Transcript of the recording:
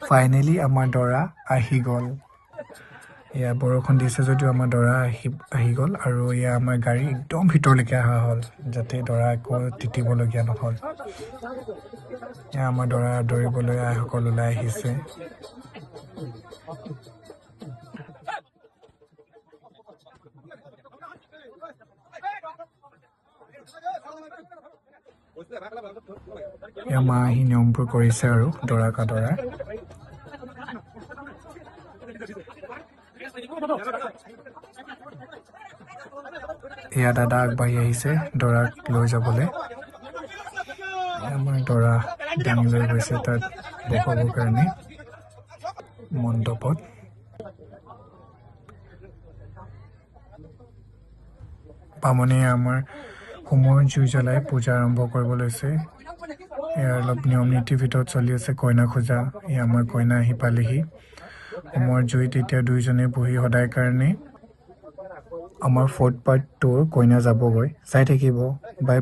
Finally আমাৰ দৰা আহি গ'ল। এয়া বৰষুণ দিছে যদিও আমাৰ দৰা আহি আহি গ'ল। আৰু এয়া আমাৰ গাড়ী একদম ভিতৰলৈকে অহা হ'ল, যাতে দৰা একো তিতিবলগীয়া নহ'ল। এয়া আমাৰ দৰা আদৰিবলৈ আইসকল ওলাই আহিছে। এয়া মা আহি নিয়মবোৰ কৰিছে আৰু দৰাক আদৰাৰ। এয়া দাদা আগবাঢ়ি আহিছে দৰাক লৈ যাবলৈ। আমাৰ দৰা দাঙি লৈ গৈছে তাত বহাবৰ কাৰণে মণ্ডপত। বামুণীয়ে আমাৰ হোমৰ জুই জ্বলাই পূজা আৰম্ভ কৰিব লৈছে। এয়া অলপ নিয়ম নীতিৰ ভিতৰত চলি আছে কইনা খোজা। এয়া আমাৰ কইনা আহি পালেহি। হোমৰ জুইত এতিয়া দুইজনে বহি সদায় কাৰণে আমাৰ ফৰ্থ পাৰ্টটোৰ কইনা যাবগৈ। চাই থাকিব, বাই।